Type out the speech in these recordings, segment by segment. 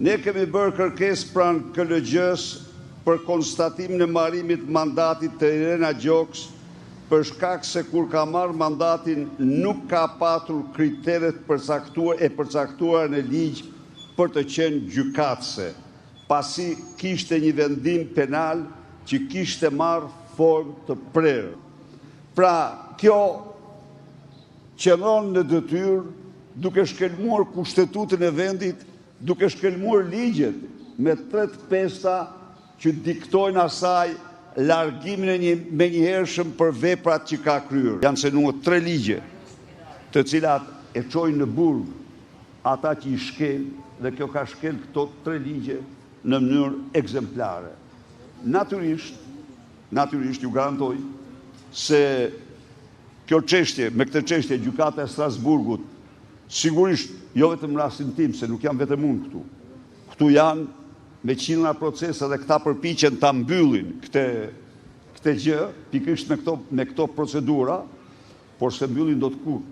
Ne kemi bërë kërkesë pranë KLGJ-së për konstatimin e mbarimit të mandatit të Irena Gjokës për shkak se kur ka marrë mandatin nuk ka patur kriteret përcaktuar e përcaktuara në ligj për të qenë gjykatëse, pasi kishte një vendim penal që kishte marrë formë të prerë. Pra, kjo qëndron në detyrë duke shkelmuar kushtetutën e vendit, duke shkelmuar ligjet me 3/5 që diktojnë asaj largimin e një menjëhershëm për veprat që ka kryer. Janë cenuar tre ligje, të cilat e çojnë në burg ata që i shkel dhe kjo ka shkel këto tre ligje në mënyrë ekzemplare. Natyrisht, natyrisht ju garantoj se kjo çështje, me këtë çështje gjykata e Strasburgut, sigurisht jo vetëm në rastin tim, se nuk jam vetëm unë këtu. Këtu janë me qindra procese dhe këta përpiqen ta mbyllin këtë këtë gjë, pikërisht me këto me këto procedura, por s'e mbyllin dot kurrë.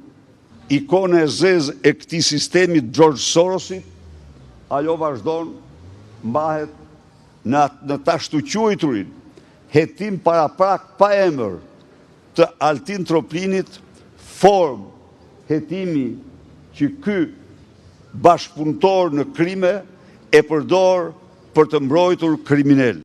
Ikona e zezë e këtij sistemi George Sorosit, ajo vazhdon mbahet në në të ashtuquajturin hetim paraprak pa emër të Altin Troplinit, formë hetimi që ky bashkëpunëtor në krime e përdor për të mbrojtur kriminel.